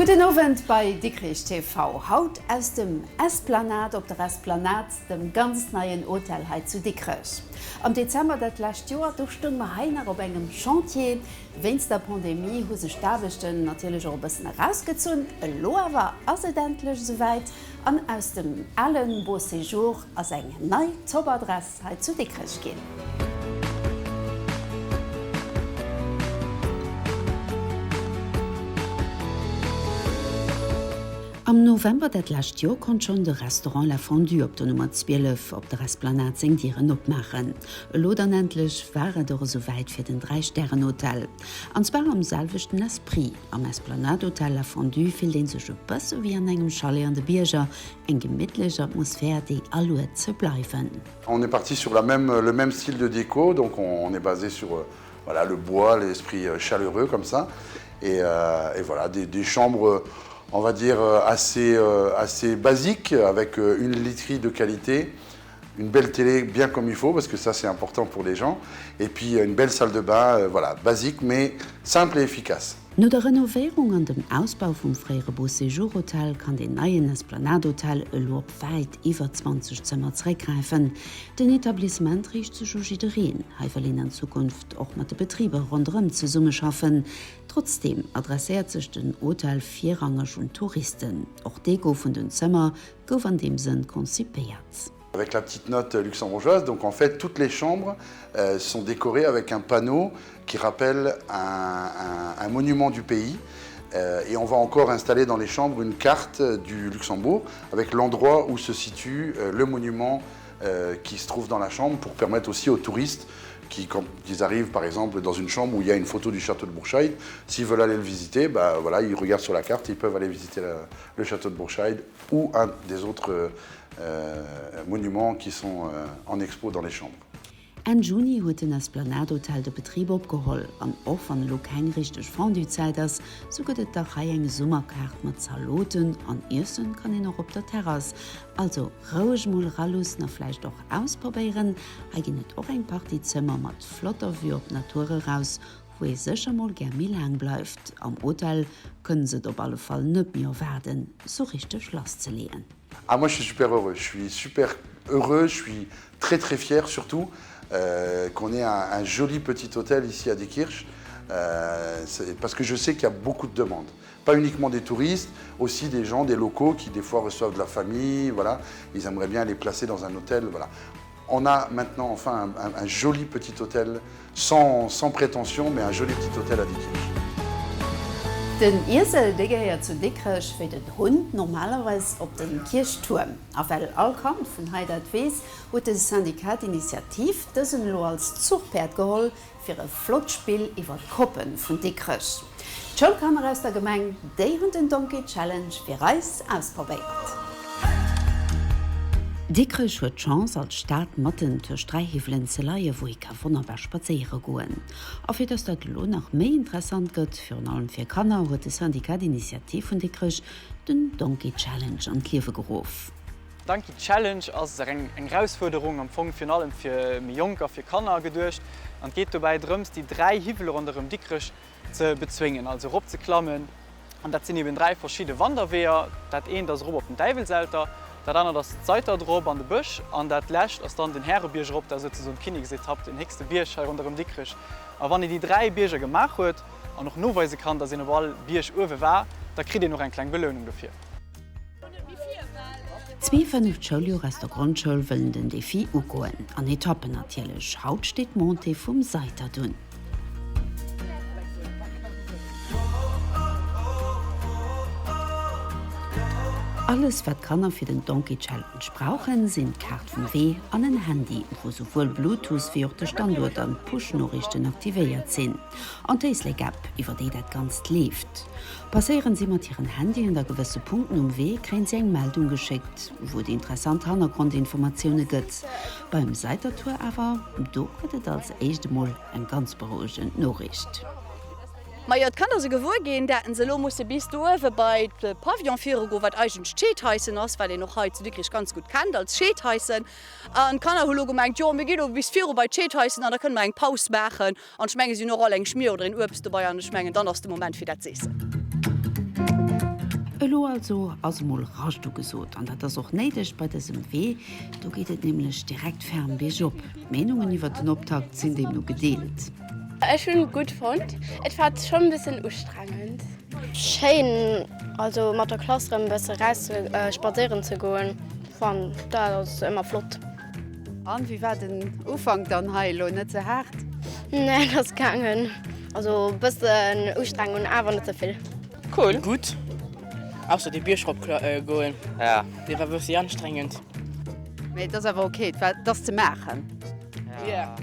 Gudden Owend bei Dikrich TV. Haut aus dem Esplanade op der Esplanade, dem ganz neien Hotel hei zu Dikrech. Am Dezember dat lescht Joer, do stoung mer hei nach op engem Chantier. Wéinst der Pandemie hu sech d'Aarbechten natierlech och e bëssen erausgezunn. Elo awer ass et endlech esouwäit an aus dem ale Beau Séjour ass eng nei Top-Adress hei zu Dikrech ginn. Am November dat lescht Joer konnt schonn de Restaurant La Fondue op der Nummer 12 op der Esplanade seng Dieren opmaachen. Elo dann endlech war et och esou wäit fir den Dräi-Stären-Hotel. An zwar am selwechten Esprit. Am Esplanade Hotel La Fondue fillt een sech e bësse wéi an engem Chalet an de Bierger, eng gemittlech Atmosphär, déi aluet ze bleiwen. On est parti sur la même, le même style de déco, donc on est basé sur voilà, le bois, l'esprit chaleureux comme ça et, euh, et voilà, des, des chambres on va dire assez, assez basiques avec une literie de qualité, une belle télé bien comme il faut parce que ça c'est important pour les gens et puis une belle salle de bain, voilà, basique mais simple et efficace. No der Renovéierung an dem Ausbau vum fréiere Beau Séjour Hotel kann deen neien Esplanade Hotel elo op wäit iwwer 20 Zëmmer zeréckgräifen. Den Etablissement riicht sech u jiddereen. Hei wëll een an Zukunft och mat de Betriber ronderëm zesummeschaffen. Trotzdeem adresséiert sech den Hotel virrangeg un d'Touristen. Och d'Deko vun den Zëmmer gouf an deem Sënn konzipéiert. Avec la petite note luxembourgeoise, donc en fait toutes les chambres sont décorées avec un panneau qui rappelle un, un, un monument du pays. Et on va encore installer dans les chambres une carte du Luxembourg avec l'endroit où se situe le monument qui se trouve dans la chambre pour permettre aussi aux touristes qui, quand ils arrivent par exemple dans une chambre où il y a une photo du château de Bourscheid, s'ils veulent aller le visiter, bah, voilà, ils regardent sur la carte, ils peuvent aller visiter la, le château de Bourscheid ou un des autres euh, monuments qui sont euh, en expo dans les chambres. Enn Juni huet den Esplanade Hotel de Betrib opgeholl. An och wann elo keng richteg Fondue-Zäit ass, sou gëtt et dach hei eng Summerkaart mat Zaloten an iessen kann een och op der Terrass. Also roueg mol eraluussen a vläicht och ausprobéieren. Hei ginn et och eng Partie Zëmmer mat flotter Vue op d'Natur eraus, wou ee sécher mol gär méi laang bleift. Am Hotel kënne se et op alle Fall net méi erwaarden, sou richteg lasszeleeën. Ah moi je suis super heureux, je suis super heureux, je suis très très fier surtout euh, qu'on ait un, un joli petit hôtel ici à Diekirch euh, parce que je sais qu'il y a beaucoup de demandes. Pas uniquement des touristes, aussi des gens, des locaux qui des fois reçoivent de la famille, voilà, ils aimeraient bien les placer dans un hôtel, voilà. On a maintenant enfin un, un, un joli petit hôtel sans, sans prétention, mais un joli petit hôtel à Diekirch. Den Iesel, dee gehéiert zu Dikrech wéi den Hund normalerweis op de Kierchtuerm. A well all Kand vun hei dat weess, huet de Syndicat d'Initiative dësen elo als Zuchpäerd geholl fir e flott Spill iwwer d'Koppe vun Dikrech. D'Schoulkanner aus der Gemeng, déi hunn den Donkey Challenge fir eis ausprobéiert. Dikrech huet d'Chance, als Stad matten tëscht 3 Hiwwelen ze leien, wou ee ka wonnerbar spadséiere goen. A fir dass dat elo nach méi interessant gëtt, virun allem fir Kanner, huet de Syndicat d'Initiative vun Dikrech den Donkey Challenge an d'Liewe geruff. D'Donkey Challenge ass eng Erausfuerderung am Fong virun allem fir méi Jonker, fir Kanner geduecht an et geet dobäi drëms, déi 3 Hiwwele ronderëm Dikrech ze bezwéngen, also erop ze klammen. An dat sinn eben 3 verschidde Wanderweeër. Dat eent ass erop op den Däiwelselter, dat anert ass d'Seitert erop an de Bësch an dat lescht ass dann den Härebierg erop, dat ass souzesoen d'Kinneksetapp, den héchste Bierg hei ronderëm Dikrech. A wann een déi 3 Bierger gemaach huet an och noweise kann, dass een op all Bierg uewe war, da kritt een och eng kleng Belounung dofir. Zwee fënneft Schouljoer aus der Grondschoul wëllen den Defi ugoen. An Etappen natierlech. Haut steet d'Montée vum Seitert un. Alles wat d'Kanner fir den Donkey Challenge brauchen, sinn d'Kaart vum Wee an en Handy, wou souwuel Bluetooth wéi och de Standuert an d'Push-Noriichten aktivéiert sinn. An d'Éislek App, iwwer déi dat Ganzt leeft. Passéieren si mat hiren Handyen da gewësse Punkten um Wee, kréien si eng Meldung geschéckt, wou et interessant Hannergrondinformatioune gëtt. Beim Säitertour awer, do gëtt et als éischt emol eng ganz berouegend Noriicht. Majo, d'Kanner si gewuer ginn, daten se elo musse bis do uewe bei de Pavillon virugoen, wat eigentlech d'Scheedhaissen ass, wat een och hei zu Dikrich ganz gutt kennt als Scheedhaissen. An d'Kanner hu lo gemengt, jo mir gi lo bis viru bei d'Scheedhaissen an da kënne mer eng Paus maachen. An ech menge si hunn och all eng Schmier oder een Uebst dobei an ech mengen dann ass de Moment fir dat z'eessen. Elo also ass emol Rascht ugesot an dat ass och néideg bei dësem Wee. Do geet et nämlech direkt ferm biergop. D'Meenungen iwwert den Optakt sinn deemno gedeelt. Ech hunn gutt fonnt, et war schonn bëssen ustrengend. Schéin, also mat der Klass rëm bësse raus spadséieren ze goen, wann dat ass ëmmer flott. An wéi war den Ufank dann hei elo, net ze haart? Nee, et ass gaangen, also bëssen Ustrengung awer net ze vill. Cool. Gutt, ausser dee Bierg rop goen, dee war bëssi anstrengend. Mee et ass awer ok, et war, et ass ze maachen. Yeah.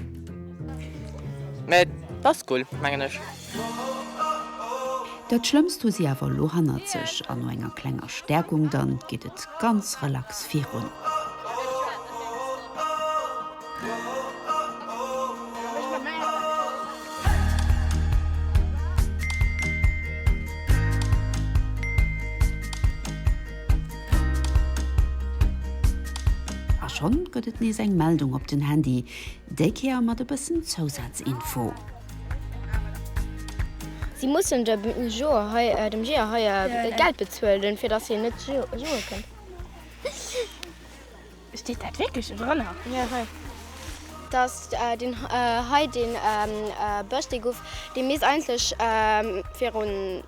Mä et ass cool, mengen ech. Dat Schlëmmst hu si awer elo hannert sech an no enger klenger Stäerkung dann geet et ganz relax virun. A schonn gëtt et nees eng Meldung op den Handy, déi Kéier mat e bëssen Zousazinfo. Si mussen dem Joer hei, dem Jeeër hei Geld bezuelen, fir dass hien net joe kënnt. Steet dat wierklech do drënner? Jo, hei. Dass deen hei, dee Bësch, dee gouf, dee misst eigentlech virun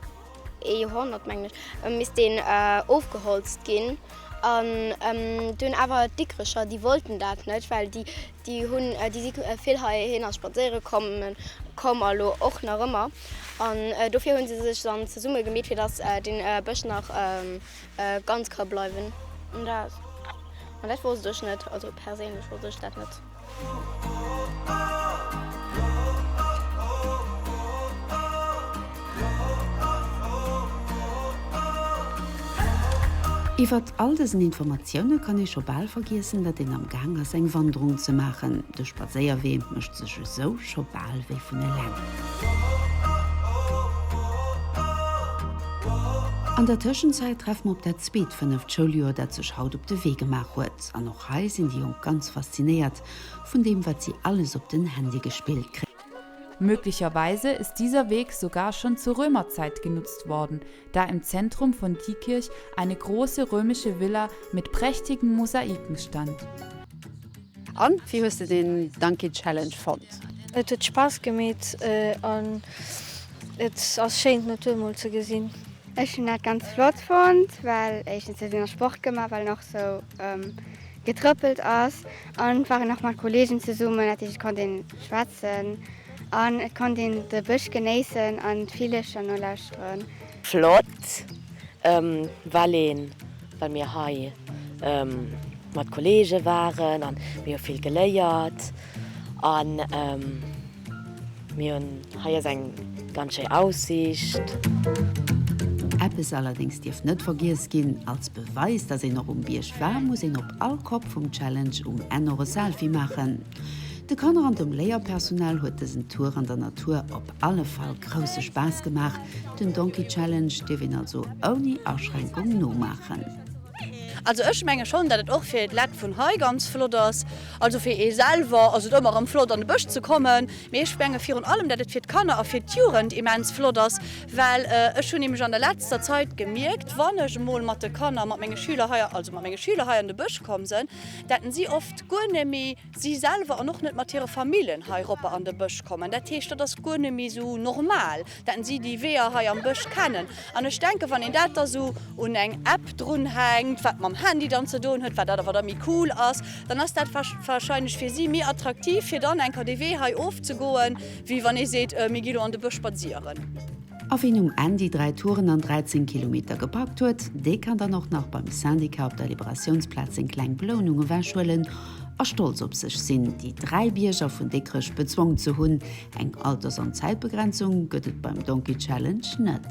ee Joerhonnert, mengen ech, misst deen ofgeholzt ginn. An dunn awer d'Dikrecher, déi wollten dat net, well déi, déi hunn, déi si vill heihinner spadséiere kommen, komm a lo och nach ëmmer. An dofir hu se sech dann zesumme gemeet, fir datt dee Bësch nach ganz ka bleiwen. An dat, an dat wosst ech net, also perséinlech wosst ech dat net. Iwwert all dësen Informatioune kann ee scho bal vergiessen, datt een am Gaang ass eng Wanderung ze maachen. De Spadséierwee mécht sech esou scho bal wéi vun eleng. An der Tëschenzäit treffe mer op dat zweet fënneft Schouljoer, dat sech haut op de Wee gemaach huet. An och hei sinn déi Jonk ganz faszinéiert vun deem, wat si alles op den Handy gespillt kréien. Möglicherweise ist dieser Weg sogar schon zur Römerzeit genutzt worden, da im Zentrum von Diekirch eine große römische Villa mit prächtigen Mosaiken stand. An, wéi hues de den Donkey Challenge fonnt? Et huet Spaass gemeet an et ass schéin d'Natur mol ze gesinn. Ech hunn dat ganz flott fonnt, well éischtens huet een och Sport gemaach, well en och sou getrëppelt ass an et war een och mat Kollegen zesummen, dat heescht et konnt een schwätzen an et konnt een de Bësch genéissen an d'Villecher nolauschteren. Flott, well een, well mir hei mat Kollege waren an mir hu vill geléiert an. Mir hunn hei ass eng ganz schéi Aussicht. Eppes allerdéngs dierf net vergiess ginn, Als Beweis, dass een och um Bierg war, muss een op all Kopp vum Challenge um Enn och e Selfie maachen. De Kanner an dem Léierpersonal huet dësen Tour an der Natur op alle Fall grousse Spaass gemaach. Den Donkey Challenge dierf een also ouni Aschränkung nomaachen. Also ech menge schonn, datt et och fir d'Lett vun hei ganz flott ass. Also fir ee selwer ass et ëmmer erëm flott an de Bësch ze kommen, mee ech menge virun allem, datt et fir d'Kanner a fir d'Jugend immens flott ass, well ech hunn nämlech an der letzter Zait gemierkt, wann ech emol mat de Kanner, mat menge Schüler hei, also mat menge Schüler hei an de Bësch komm sënn, datt si oft guer net méi si selwer an och net mat hire Famillen heiropper an de Bësch kommen. Dat heescht, dat ass guer net méi esou normal, dat si déi Weeër hei am Bësch kennen. An ech denken, wann een dat da sou un eng App drunhänkt, wat mam Handy dann ze doen huet, wat dat awer da méi cool ass, dann ass dat warscheinlech fir si méi attraktiv, fir dann eng Kéier dee Wee hei ofzegoen, wéi wann ee seet, mir gi lo an de Bësch spadséieren. A ween um Enn déi 3 Touren an 13 Kilometer gepackt huet, dee kann dann och nach beim Syndicat op der Liberatiounsplaz seng kleng Belounung ewechhuelen a stolz op sech sinn, déi 3 Bierger vun Dikrech bezwong ze hunn. Eng Alters an Zäitbegrenzung gëtt et beim Donkey Challenge net.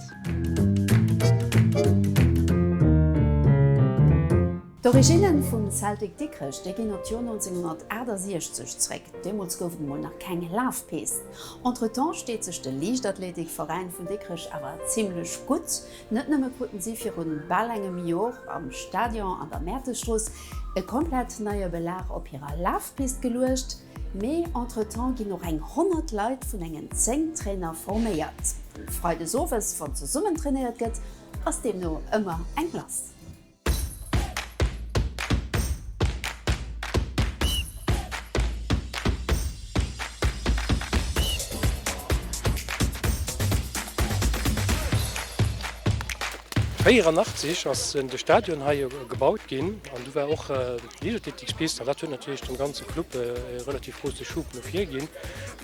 D'Originne vum Celtic Dikrech, déi ginn op d'Joer 1968 zréck. Deemools gouf et emol nach keng Lafpist. Entretemps steet sech de Liichtathletikveräin vun Dikrech awer zimmlech gutt. Net nëmme kruten si virun bal engem Jor am Stadion an der Mäertesstrooss e komplett neie Belag op hirer Lafpist geluecht, mee entretemps ginn och eng 100 Leit vun engen 10 Trainer forméiert. Freides owes, wann zesummen trainéiert gëtt, ass deemno ëmmer eng lass. 84 ass de Stadion hei gebaut ginn an du war och d'Liichtathletikspist an dat huet natierlech dem ganze Club e relativ grousse Schub no vir ginn,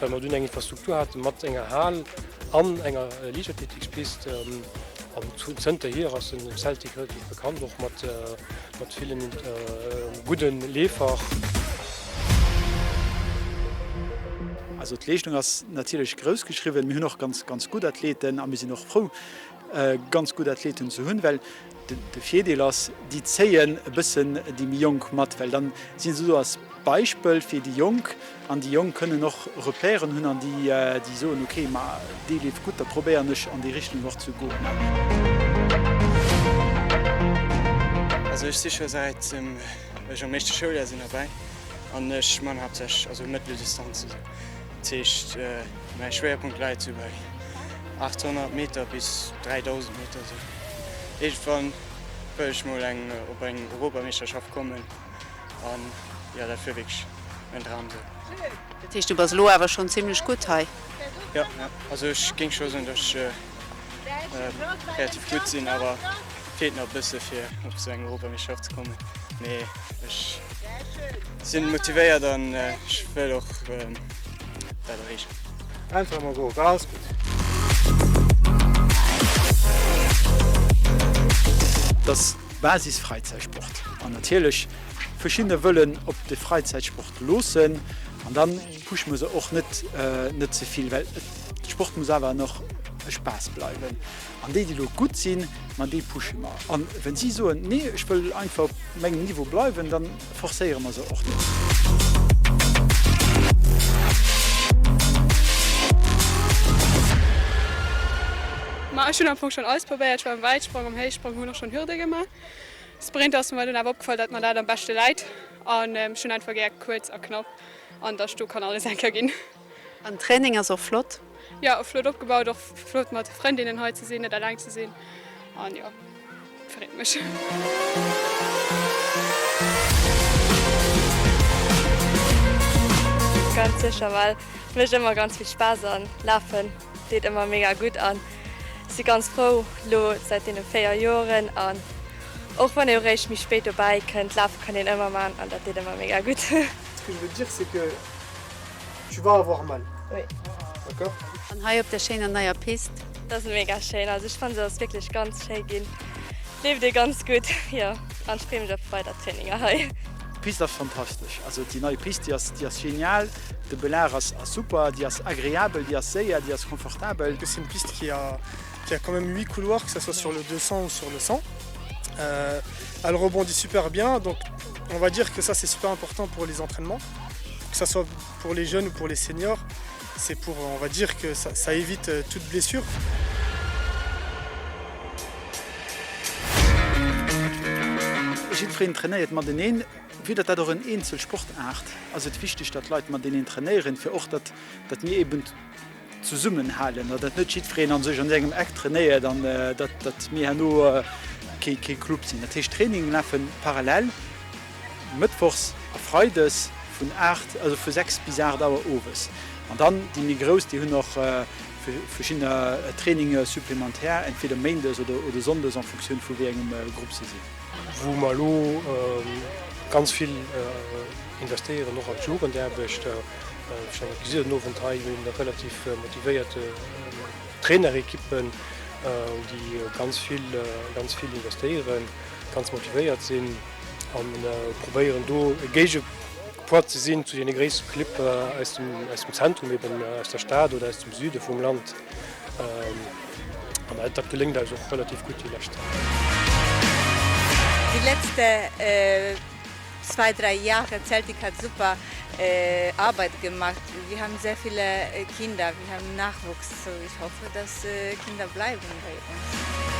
well mer dunn eng Infrastruktur hate mat enger Hal an enger Liichtathletikspist. An zënterhier ass den Celtic relativ bekannt, och mat mat villen gudde Leefer. Also d'Leeschtung ass natierlech grouss geschriwwen. Mir hunn och ganz, ganz gutt Athleten a mir sinn och frou, ganz gutt Athleten ze hunn, well de Virdeel ass, déi zéien e bëssen déi méi Jonk mat, well dann si se do als Beispill fir déi Jonk an déi Jonk kënnen och Repèren hunn an déi déi soen, ok, ma dee leeft gutt, da probéieren ech an déi Richtung och ze goen. Also ech si scho säit ech am éischte Schouljahr sinn derbäi an ech man haaptsächlech also Mëtteldistanz esou. Dat heescht mäi Schwéierpunkt läit esou bei 800 Meter bis 3000 Meter esou. Iergendwann wëll ech mol eng op eng Europameeschterschaft kommen. An jo, dat wier wierklech mäin Dram esou. Dat heescht, du bass elo awer schonn zimlech gutt hei? Jo, also ech géing scho soen, datt ech relativ gutt sinn, awer feelt nach e bësse fir op esou eng Europameeschterschaft ze kommen. Mee ech sinn motivéiert an ech wëll och dat erreechen. Einfach emol goen, alles gutt. Dass Basis Fräizäitsport an natierlech verschiddener wëllen op de Fräizäitsport loossen an dann pushe mer se och net net ze vill, well Sport muss awer nach e Spaass bleiwen an déi déi elo gutt sinn, ma déi pushe mer an wenn si soen, nee ech wëll einfach op mengem Niveau bleiwen, dann forcéiere mer se och net. Ma ech hunn am Fong schonn alles probéiert. Ech war am Wäitsprong, am Héichsprong, hunn och schonn Hürde gemaach. Sprint ass mer dunn awer opgefall, dat mer dat am beschte läit an ech hunn einfach gär kuerz a knapp an datt do kann alles eng Kéier ginn. An Training ass och flott? Jo, flott opgebaut, och flott mat Frëndinnen hei ze sinn, net eleng ze sinn an jo. Freet mech. Ganz sécher, well et mécht ëmmer ganz vill Spaass an lafen deet ëmmer mega gutt an si ganz frou lo säit deene 4 Joeren an och wann ee eréischt méi spéit dobäi kënnt, lafe kann een ëmmer man an dat deet ëmmer mega gutt. Ce que je veux te dire c'est que tu vas avoir mal. Oui. D'accord? An hei op der schéiner neier Pist. Dat ass mega schéin, also ech fannen se ass wierklech ganz schéi ginn, leeft ee ganz gutt, jo an ech free mech op weider Traininger hei. D'Pist ass fantastesch, also déi nei Pist déi ass déi ass genial, de Belag ass ass super, déi ass agreabel, déi ass séier, déi ass confortabel. C'est une piste qui a qui a quand même 8 couloirs, que ça soit sur le 200 ou sur le 100. Euh, elle rebondit super bien, donc on va dire que ça c'est super important pour les entraînements, que ça soit pour les jeunes ou pour les seniors. C'est pour, on va dire que ça, ça évite euh, toute blessure. Jiddwereen trainéiert mateneen. Vue datt dat och en eenzel Sportaart ass, et wichteg, datt d'Leit mateneen trainéieren, fir och datt datt mir eben zesummenhalen, datt net jiddwereen a sech an sengem Eck trainéiert an datt datt mir herno kee kee Club sinn. Dat heescht, d'Traininge lafe parallel mëttwochs a freides vun 8, also vu 6 bis 8 Auer owes. An dann déi méi grouss, déi hunn och verschiddener Traininge supplémentaire, entweder méindes oder oder sonndes en Fonctioun vu wéi engem Grupp se sinn. Wou mer elo ganz vill investéieren, och an d'Jugendaarbecht. Ech mengen, et gesitt den Owend hei, mir hunn e relativ motivéierte. Trainerekippen, déi ganz vill, ganz vill investéieren, ganz motivéiert sinn a probéieren do e Géigepoids ze sinn zu deene gréisste Clibb aus dem, aus dem Zentrum eben, aus der Stad oder aus dem Süde vum Land. An dat geléngt eis och relativ gutt déi lescht Zäit. Die letzte zwei, drei Jahre Celtic hat super Arbeit gemacht. Wir haben sehr viele Kinder, wir haben Nachwuchs, so ich hoffe, dass Kinder bleiben bei uns.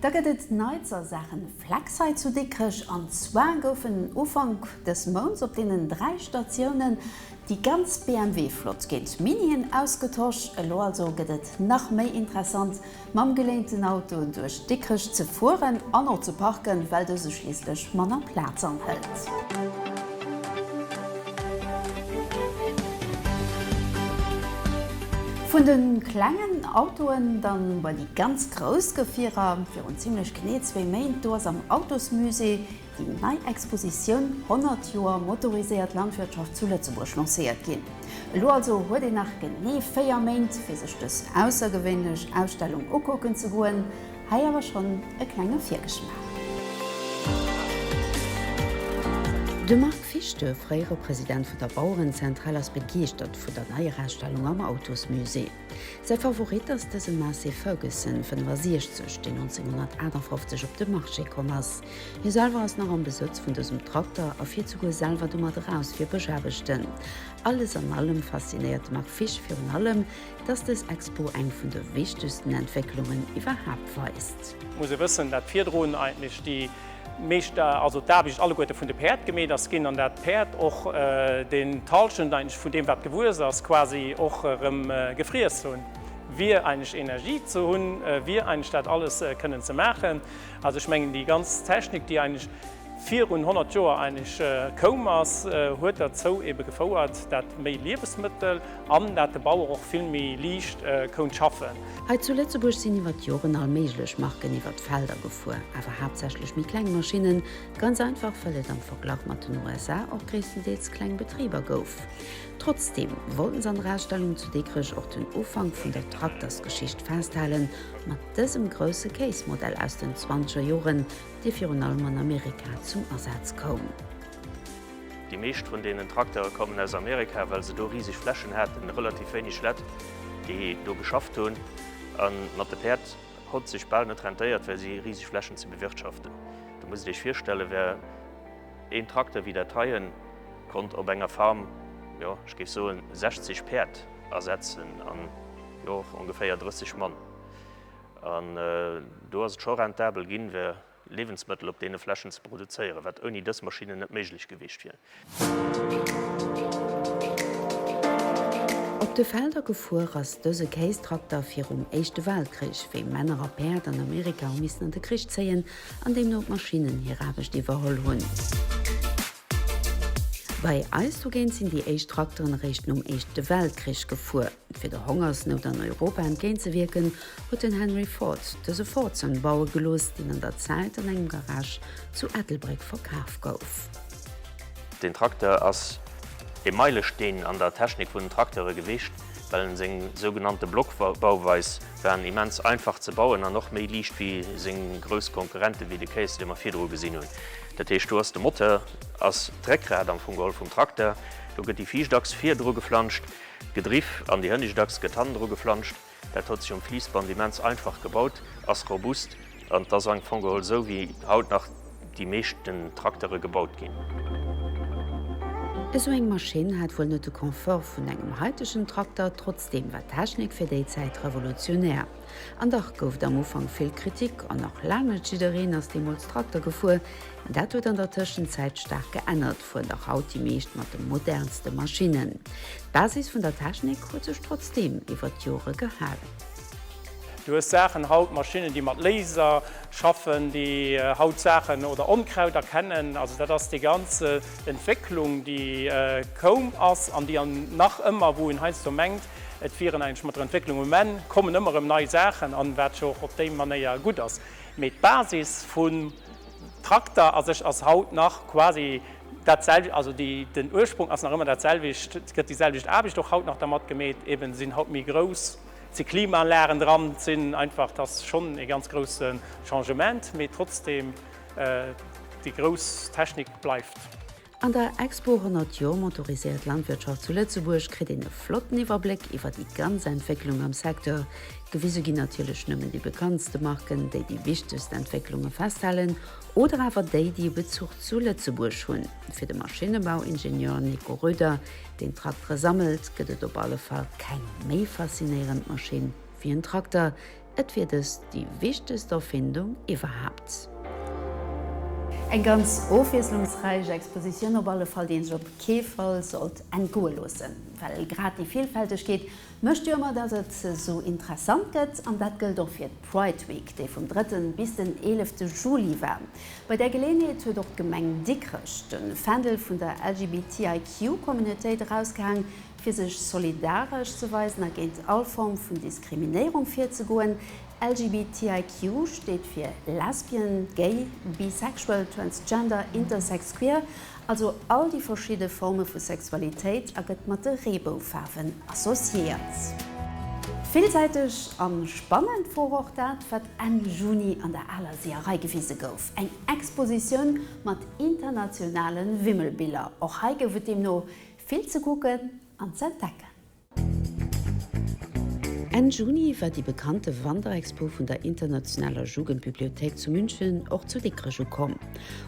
Da gëtt et Neits a Saachen Flex hei zu Dikrech. An zwar goufen Ufank dës Mounts op deenen 3 Statiounen déi ganz BMW-Flott géint Minien ausgetosch. Elo also gëtt et nach méi interessant mam geléinten Auto duerch Dikrech ze fueren an och ze parken, well dëse schliisslech manner Plaz anhëlt. Vun de klengen Autoen dann bei déi ganz grouss Gefierer. Virun zimmlech genee zwéi Méint, do ass am Autosmusée déi nei Expositioun 100 Joer motoriséiert Landwirtschaft zu Lëtzebuerg lancéiert ginn. Elo also huet een nach genee 4 Méint fir sech dës aussergewéinlech Ausstellung ukucken ze goen. Hei awer schonn e klenge Virgeschmaach. De Marc Fichte, fréiere President vun der Bauerenzentral, ass begeeschtert vun der neier Ausstellung am Autosmusée. Säi Favorit ass dëse Massey Ferguson 65, deen 1958 op de Marché komm ass. Hie selwer ass nach am Besëtz vun dësem Trakter a fiert souguer selwer domat eraus fir Bëschaarbechten. Alles an allem faszinéiert de Marc Fisch virun allem, dass dës Expo eng vun de wichtegsten Entwécklungen iwwerhaapt weist. Muss ee wëssen, dat virdrun eigentlech déi meescht, also d'Aarbecht alleguerte vun de Päerd gemeet ass ginn an dat d'Päerd och den d'Halschent eigentlech vun deem wat gewuess ass quasi och erëm gefriess hunn, wier eigentlech Energie ze hunn, wier eigentlech dat alles kënnen ze maachen. Also ech mengen déi ganz Technik déi eigentlech virun 100 Joer eigentlech koum ass, huet derzou ebe gefouert, dat méi Liewesmëttel an dat de Bauer och vill méi liicht kount schaffen. Hei zu Lëtzebuerg sinn iwwer d'Joren all méiglech Marken iwwer d'Felder gefuer, awer haaptsächlech méi kleng Maschinnen, ganz einfach well et am Verglach mat den USA och gréisstendeels kleng Betriber gouf. Trotzdeem wollten se an der Ausstellung zu Dikrech och den Ufank vun der Traktersgeschicht festhalen, mat dësem grousse Case-Modell aus den zwanzeger Joren, dee virun allem an Amerika zum Asaz koum. Déi meescht vun deenen Traktere kommen aus Amerika, well se do riseg Flächen haten, relativ wéineg Lett, déi do geschafft hunn. A mat de Päerd hott sech bal net rentéiert, well si riseg Flächen ze bewirtschaften. Do musst Dir Iech virstellen, wär een Trakter wéi dat heien konnt op enger Farm, jo, ech géif soen, 60 Päerd ersetzen an, jo, ongeféier 30 Mann. An do ass et scho rentabel ginn, fir Liewensmëttel op deene Flächen ze produzéieren, wat ouni dës Maschinnen net méiglech gewiescht wier. Op de Felder gefuer ass dëse Case-Trakter virum Éischte Weltkrich, wéi Männer a Päerd an Amerika hu missen an de Krich zéien an deemno d'Maschinnen hir Aarbecht iwwerholl hunn. Bei eis dogéint sinn déi éischt Trakteren eréischt nom Éischte Weltkrich gefuer. Fir der Hongersnout an Europa entgéintzewierken, huet den Henry Ford dëse Fordson baue gelooss, deen an der Zäit an engem Garage zu Ettelbréck verkaf gouf. Den Trakter ass e Meilesteen an der Technik vun den Traktere gewiescht, well en seng sougenannte Blockbauweis waren immens einfach ze bauen an och méi liicht wéi seng grouss Konkurrenten, wéi de Case, dee mer virdru gesinn hunn. Dat heescht, do ass de Moteur ass d'Réckgrad am Fong geholl vum Trakter, do gëtt déi viischt Achs vir dru geflanscht, D'Gedriff an déi hënnescht Achs gëtt hannendru geflanscht. Dat hott sech um Fliissband immens einfach gebaut, ass robust an 't ass am Fong geholl sou wéi haut nach déi meeschten Traktere gebaut ginn. Esou eng Maschinn hat wuel net de Confort vun engem haitegen Trakter, trotzdeem war d'Technik fir déi Zäit revolutionär. An dach gouf et am Ufank vill Kritik an och laang net jiddereen ass deemools Trakter gefuer. Dat huet an der Tëschenzäit staark geännert, fueren dach haut déi meescht mat de modernste Maschinnen. D'Basis vun der Technik huet sech trotzdeem iwwer d'Jore gehalen. Du hues Saachen haut, Maschinnen, déi mat Laser schaffen, déi haut Saachen oder Onkraut erkennen. Also dat ass déi ganz Entwécklung, déi koum ass an déi nach ëmmer, wou een heiansdo mengt, et wieren eigentlech mat der Entwécklung um Enn, kommen ëmmer erëm nei Saachen an, wat jo och op déi Manéier gutt ass. Mee d'Basis vum Trakter a sech ass haut nach quasi. Dat selwecht, also déi, den Ursprung ass nach ëmmer dat selwecht, et gëtt déi selwecht Aarbecht och haut nach dermat gemeet, eben sinn haut méi grouss, et si Klimaanlagen dran, et sinn einfach, et ass schonn e ganz grousse Changement, mee trotzdem déi grouss Technik bleift. An der Expo 100 Joer motoriséiert Landwirtschaft zu Lëtzebuerg kritt een e flotten Iwwerbléck iwwer déi ganz Entwécklung am Secteur. Gewise ginn natierlech nëmmen déi bekanntste Marken, déi déi wichtegst Entwécklunge festhalen oder awer déi, déi e Bezuch zu Lëtzebuerg hunn. Fir de Maschinnebauingenieur Nico Röder, deen Traktere sammelt, gëtt et op alle Fall keng méi faszinéierend Maschinn wéi en Trakter. Et wier dëst déi wichtegst Erfindung iwwerhaapt. Eng ganz ofwiesslungsräich Expositioun op alle Fall, déi een sech op kee Fall sollt entgoe loossen. Well grad déi Villfältegkeet mécht jo ëmmer, dass et esou interessant gëtt. An dat gëllt och fir d'Pride Week, déi vum drëtten bis den eelefte Juli war. Bei där Geleeënheet huet och d'Gemeng Dikrech de Fändel vun der LGBTIQ-Communautéit erausgehaang, Fir sech solidaresch ze weisen a géint all Form vun Diskriminéierung virzegoen. LGBTIQ steet fir Lesbian, Gay, Bisexual, Transgender, Intersex, Queer, also all déi verschidde Forme vu Sexualitéit a gëtt mat de Reeboufaarwen associéiert. Villsäiteg a spannend wor och dat, wat Enn Juni an der aler Seeërei gewise gouf, eng Expositioun mat internationale Wimmelbiller. Och hei gouf et deemno Vill ze kucken an ze entdecken. Enn Juni war déi bekannte Wanderexpo vun der Internationaler Jugendbibliothéik zu München och zu Dikrech ukomm.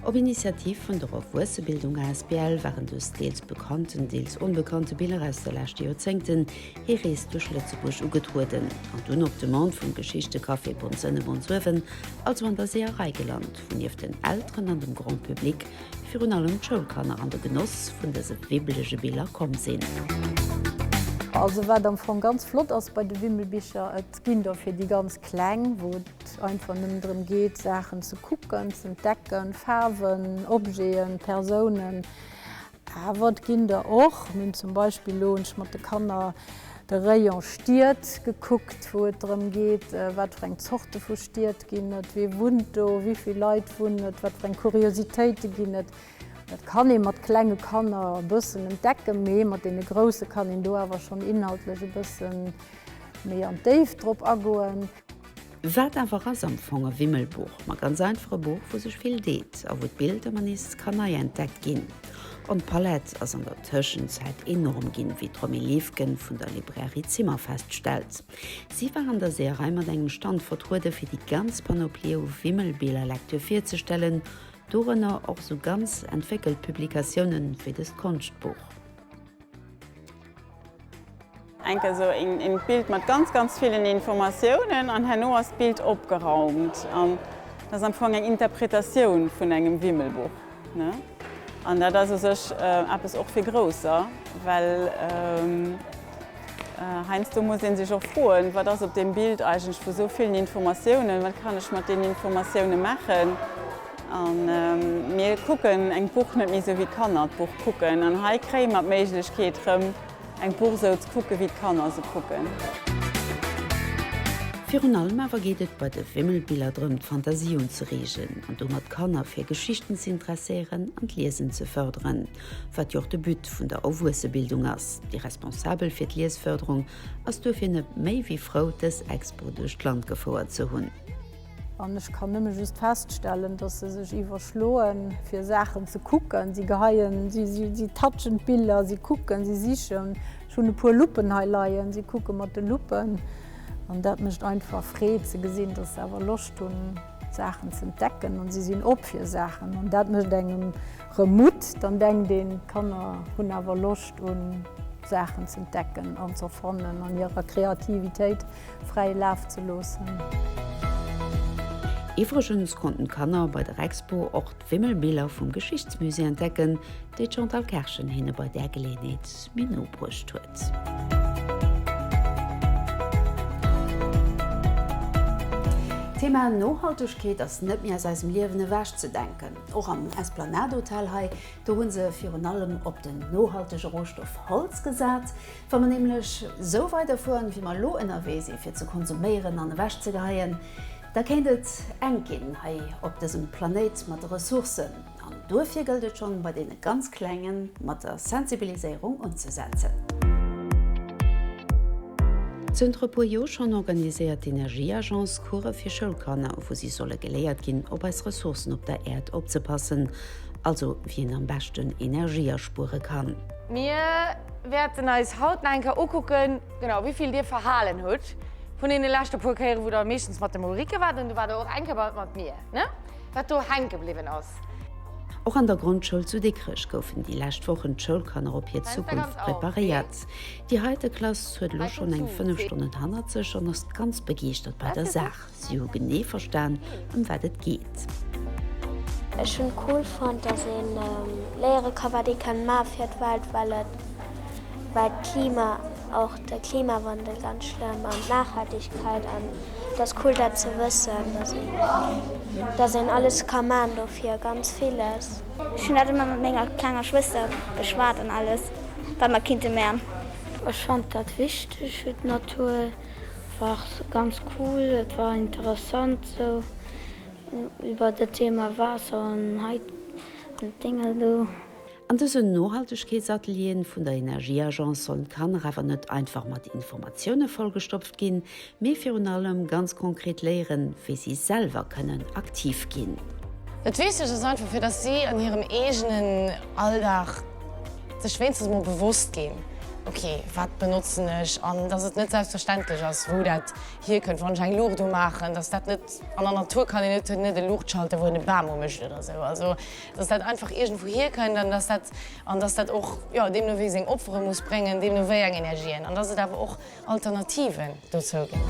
Op Initiativ vun der Erwuessebildung asbl waren dës deels bekannten, deels onbekannte Biller aus de leschte Joerzéngten hir Rees duerch Lëtzebuerg ugetrueden an dunn op Demande vum Geschichtecafé Bonzënne Bonzuewen, also an der Seeërei gelant, wou nieft den Elteren an dem Grand Public virun allem d'Schoulkanner an de Genoss vun dëse wibbelege Biller komm sinn. Also wat am Fong ganz flott ass bei de Wimmelbicher, et ginn der fir déi ganz Kleng, wou et einfach nëmmen drëm geet, Saachen ze kucken, ze entdecken, Faarwen, Objeten, Persounen. Awer et ginn der och, mir hunn zum Beispill elo hunn ech mat de Kanner de Rayon Stied gekuckt, wou et drëm geet, wat fir eng Zorte vu Stied ginn et, wee wunnt do, wéi vill Leit wunnen et, wat fir eng Kuriositéite ginn et. Dat kann ee mat klenge Kanner e bëssen entdecken, mee mat deene Grousse kann een do awer schonn inhaltlech e bësse méi an d'Déift drop agoen. Wat awer ass am Fong e Wimmelbuch? Ma ganz einfach e Buch, wou sech vill deet a wou d'Bild ëmmer nees kann nei entdeckt ginn. An d'Palett ass an der Tëschenzäit enorm ginn, wéi d'Romy Liefgen vun der Librairie Zimmer feststellt. Si war an der Seeërei mat engem Stand vertruede fir déi ganz Panoplie u Wimmelbillerlektür virzestellen, dorënner och sou ganz entwéckelt Publikatiounen wéi dëst Konschtbuch. Eng Kéier sou een Bild mat ganz ganz villen Informatiounen an herno ass d'Bild opgeraumt an dat ass am Fong eng Interpretatioun vun engem Wimmelbuch, ne? An dat ass u sech eppes och fir Grousser, well heiansdo muss ee sech och froen, wat ass op deem Bild eigentlech vu sou villen Informatiounen, wat kann ech mat deenen Informatioune maachen? A mir kucken eng Buch net méi sou wéi d'Kanner d'Buch kucken an hei kréie mer d'Méiglechkeet rëm, Eng Buch esou ze kucken, wéi d'Kanner se kucken. Virun allem awer geet et bei de Wimmelbiller drëm, d'Fantasie unzereegen an domat d'Kanner fir Geschichten ze interesséieren an d'Liesen ze fërderen, wat jo och de But vun der Erwuessebildung ass. Déi Responsabel fir d'Liesfërderung ass duerfir net méi wéi frou, dës Expo duerch d'Land gefouert ze hunn. An ech kann nëmme just feststellen, dass se sech iwwerschloen, fir Saachen ze kucken. Si geheien, si touchen d'Biller, si kucken, si sichen. Ech hunn e puer Luppen hei leien, si kucke mat de Luppen. An dat mécht einfach Freed ze gesinn, dass se awer Loscht hunn, Saachen ze entdecken. An si sinn op fir Saachen. An dat mécht engem rëm Mutt. Dann denkt een, d'Kanner hunn awer Loscht un Saachen ze entdecken an z'erfannen an hirer Kreativitéit fräie Laf ze loossen. Iwwregens konnten d'Kanner bei der Expo och d'Wimmelbiller vum Geschichtsmusée entdecken, déi d'Chantal Kerschen hinne bei där Geleeënheet méi no bruecht huet. D'Thema Nohaltegkeet ass net méi aus eisem Liewen ewech ze denken. Och am Esplanade Hotel hei, do hu se virun allem op den nohaltege Rohstoff Holz gesat. Wa mer nämlech esou weiderfueren, wéi mer elo ënnerwee sinn, fir ze konsuméieren an ewechzegeheien, da kéint et enk ginn hei op dësem Planéit mat de Ressourcen. An duerfir gëllt et schonn bei deene ganz Klengen mat der Sensibiliséierung unzesetzen. Zënter e puer Joer schonn organiséiert d'Energieagence Course fir Schoulkanner, wou si solle geléiert ginn, op eis Ressourcen op der Äerd opzepassen, also wéi een am beschten Energie aspuere kann. Mir wäerten eis haut nach eng Kéier ukucken, genau, wéi vill Dir verhalen hutt vun deene leschte puer Kéieren, wou Der meeschtens mat dem Ulrike waart an du waart och eng Kéier mat mir, ne? Wat do hänke bliwwen ass. Och an der Grondschoul zu Dikrech goufen déi lescht Wochen d'Schoulkanner op hir Zukunft preparéiert. Déi heite Klass huet elo schonn eng 5 Stonnen hannert sech an ass ganz begeeschtert bei der Saach. Si hu genee verstan, ëm wat et geet. Ech hunn cool fonnt, dass een léiere ka wat ee kann maache fir d'Welt, well et well d'Klima och de Klimawandel ganz schlëmm an d'Nachhaltigkeit an et ass cool dat ze wëssen, dass een dass een alles ka maan dofir, ganz villes. Ech hunn dat ëmmer mat menger klenger Schwëster beschwat an alles wat mer kinnte man. Ech fand dat wichteg fir d'Natur, war ganz cool, et war interessant sou iwwer dat Thema Waasser an hei an d'Dénger do. An dësen Nohaltegkeetsatelieren vun der Energieagence sollen d'Kanner awer net einfach mat Informatioune vollgestopft ginn, mee virun allem ganz konkret léieren, wéi si selwer kënnen aktiv ginn. Dat Wichtegst ass einfach, fir dass si an hirem eegenen Alldag sech wéinstens emol bewosst ginn, ok, wat benotzen ech, an dass et net selbstverständlech ass, wou dat hierkënnt, wann ech eng Luucht umaachen, dass dat net, an der Natur kann een net net e Luuchtschalter, wou een e Bam umécht oder esou. Also dass dat einfach iergendwou hierkënnt an dass dat, an dass dat och, jo, deemno wéi seng Opfere muss bréngen, deemno wéi eng Energien, an dass et awer och Alternativen dozou ginn.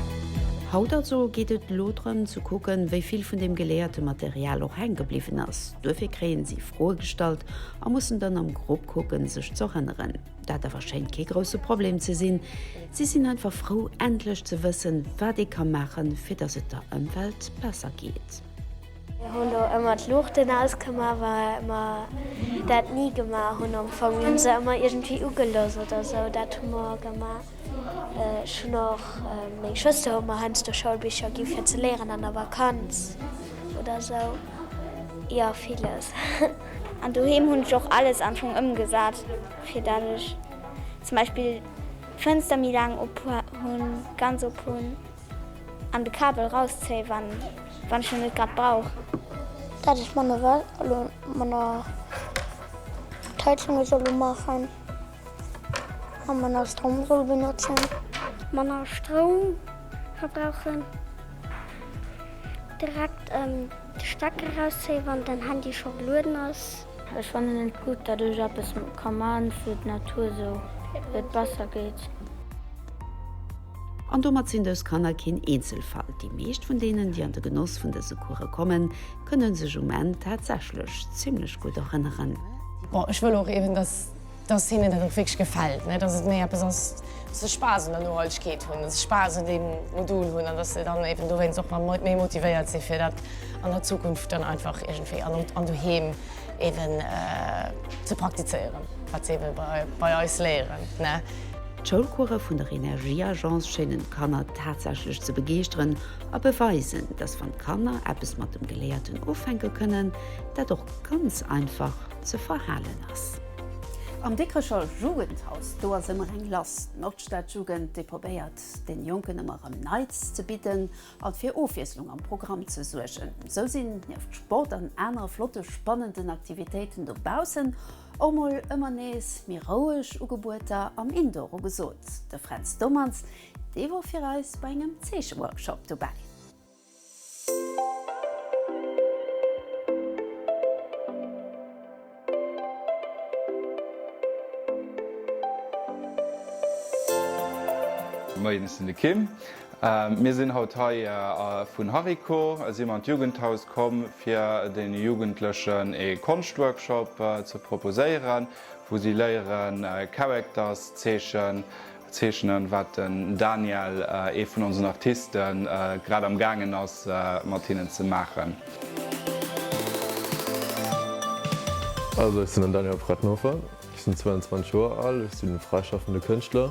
Haut also geet et elo drëm ze kucken, wéi vill vun deem geléierte Material och hänke bliwwen ass. Duerfir kréien si Froe gestallt a mussen dann am Grupp kucken, sech z'erënneren. Dat awer schéint kee grousse Problem ze sinn. Si sinn einfach frou, endlech ze wëssen, wat ee ka maachen, fir dass et der Ëmwelt besser geet. Mir hunn do ëmmer d'Luuchten ausgemaach, well mer dat ni gemaach hunn am Fong. Mir hunn se ëmmer iergendwéi ugelooss oder sou, dat hu mer gemaach. Ech hunn och, meng Schwëster huet mer heiansdo Schoulbicher gi fir ze léieren an der Vakanz oder sou. Jo, villes. An doheem hunn ech och alles am Fong ëmgesat, fir dat ech zum Beispill d'Fënster méi laang op hunn, ganz op hunn. An de Kabel rauszéien wann wann ech en net grad brauch. Dat ech manner well elo manner d'Heizunge soll umaachen a manner Stroum soll benotzen. Manner Stroum verbrauchen. Direkt de Stecker erauszéien wann den Handy scho gelueden ass. Ech fannen et gutt dat ech eppes ka man fir d'Natur sou et besser geet. An domat sinn dës Kanner keen Eenzelfall. Déi meescht vun deenen, déi an de Genoss vun dëse Course kommen, kënne sech um Enn tatsächlech zimmlech gutt erënneren. Bon, ech wëll och eben, dass, dass hinnen dat och wierklech gefält, ne, dass et méi eppes ass, dass se Spaass un der Nohaltegkeet hunn, dass se Spaass un deem Modul hunn an dass se dann eben dowéinst och nach méi motivéiert si fir dat an der Zukunft dann einfach iergendwéi an, an doheem eben ze praktizéieren, wat se eben bei, bei eis léieren, ne. D'Schoulcourse vun der Energieagence schéinen d'Kanner tatsächlech ze begeeschteren a beweisen, dass wann d'Kanner eppes mat dem Geléierten ufänke kënnen, dat och ganz einfach ze verhalen ass. Am Dikrecher Jugendhaus, do ass ëmmer eng lass. D'Nordstadjugend, déi probéiert den Jonken ëmmer erëm Neits ze bidden an fir Ofwiesslung am Programm ze suergen. Sou sinn nieft Sport an anere flotte spannenden Aktivitéiten dobaussen Och mol ëmmer nees méi roueg Ugebueter am Indoor ugesot. De Fränz Domanns, dee wor fir eis bei engem Zeecheworkshop dobäi. Moien, ech sinn de Kim. Mir sinn haut hei vun Hariko, si mer an d'Jugendhaus komm fir den Jugendlechen ee Konschtworkshop ze proposéieren, wou si léieren Characters zeechen zeechnen, wat den Daniel, ee vun onsen Artisten, grad am gaangen ass mat hinnen ze maachen. Also ech sinn den Daniel Prettenhofer, ech sinn 22 Joer al, ech sinn fräischaffende Kënschtler.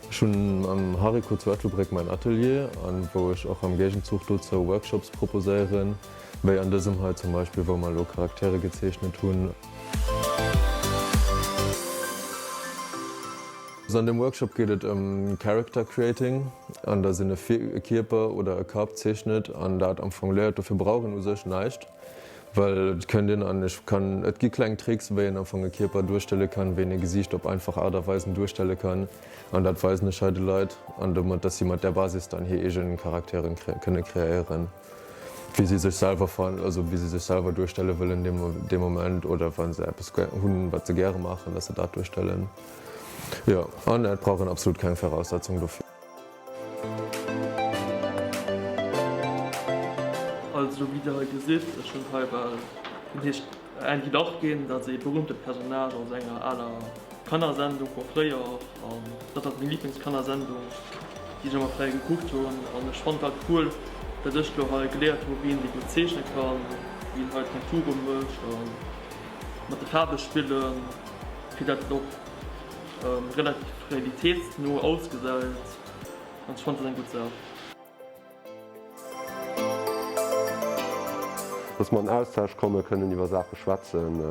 Ech hunn am Hariko zu Ettelbréck mäin Atelier, an wou ech och am Géigenzuch dozou Workshops proposéieren. Wéi an dësem hei zum Beispill, wou mer elo Charaktere gezeechnet hunn. Also an deem Workshop geet et ëm Character Creating an dass een e Kierper oder e Kapp zeechnet an dat am Fong léiert. Dofir brauch een u sech näischt, well et kënnt een an ech kann, et gi kleng Tricks, wéi een am Fong e Kierper duerstelle kann, wéi een e Gesiicht op einfach Aart a Weisen duerstelle kann an dat weisen ech hei de Leit an domat, dass si mat där Basis dann hir eegen Charakteren kënne kreéieren. wéi si sech selwer fannen, also wéi si sech selwer duerstelle wëllen dee Moment oder wa se eppes hunn, wat se gäre maachen, dass se dat duerstellen. Jo, an et brauch een absolut keng Viraussetzung dofir. Also wéi der hei gesitt, ech hunn hei well, deen heescht Andy Larkin, dat ass ee berühmte Personnage aus enger aler Kannersendung vu fréier an dat ass meng Lieblingskannersendung déi ech ëmmer fréier gekuckt hunn an ech fannen dat cool dat ech lo hei geléiert hu wéi een déi gutt zeechne kann, wéi een hei d'Konture mécht a mat de Faarwe spillen fir dat et och relativ realitéitsno ausgesäit an ech fannen dat eng gutt Saach. Dass mer an Austausch kommen, kënnen iwwer Saache schwätzen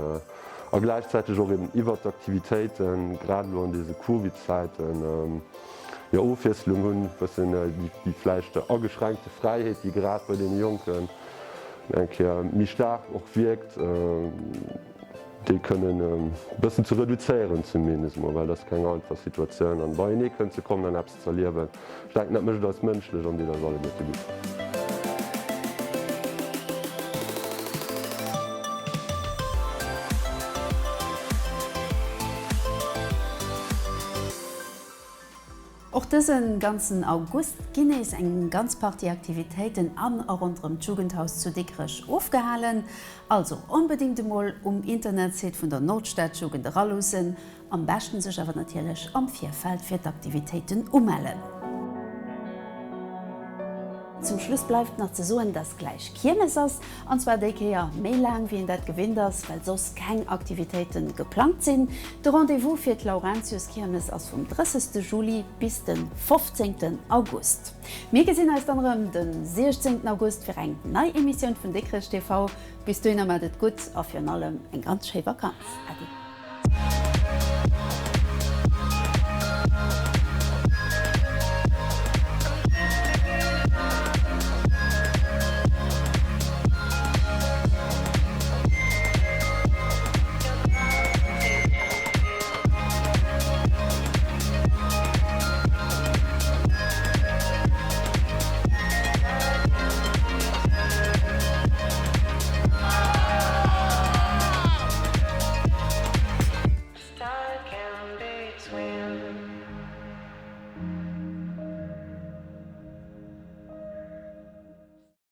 a gläichzäiteg och eben iwwert d'Aktivitéiten, grad elo an dese Covid-Zäiten, jo Ofwiesslung hunn, e bëssen déi vläicht ageschränkte Fräiheet, déi grad bei deene Jonken eng Kéier méi staark och wierkt, déi kënnen e bëssen ze reduzéieren zumindest emol, well dat ass keng einfach Situatioun an beienee kënnen ze kommen an eppes Z'erliewen. Ech denken, dat mécht eis mënschlech an deet eis alleguerte gutt. Och dëse ganzen August ginn nees eng ganz Partie Aktivitéiten an a ronderëm d'Jugendhaus zu Dikrech ofgehalen. Also onbedéngt emol um Internetsite vun der Nordstadjugend eraluussen Am beschten sech awer natierlech am Virfeld fir d'Aktivitéiten umellen. Zum Schluss bleift nach ze soen, dass gläich Kiermes ass, an zwar déi Kéier méi laang wéi een dat gewinnt ass, well soss keng Aktivitéiten geplangt sinn. De Rendez-vous fir d'Laurentiuskiermes ass vum 30. Juli bis de 15. August. Mir gesinn eis dann erëm de 16. August fir eng nei Emissioun vun Dikrech TV. Bis dohinner maacht et gutt a virun allem eng ganz schéi Vakanz. Äddi.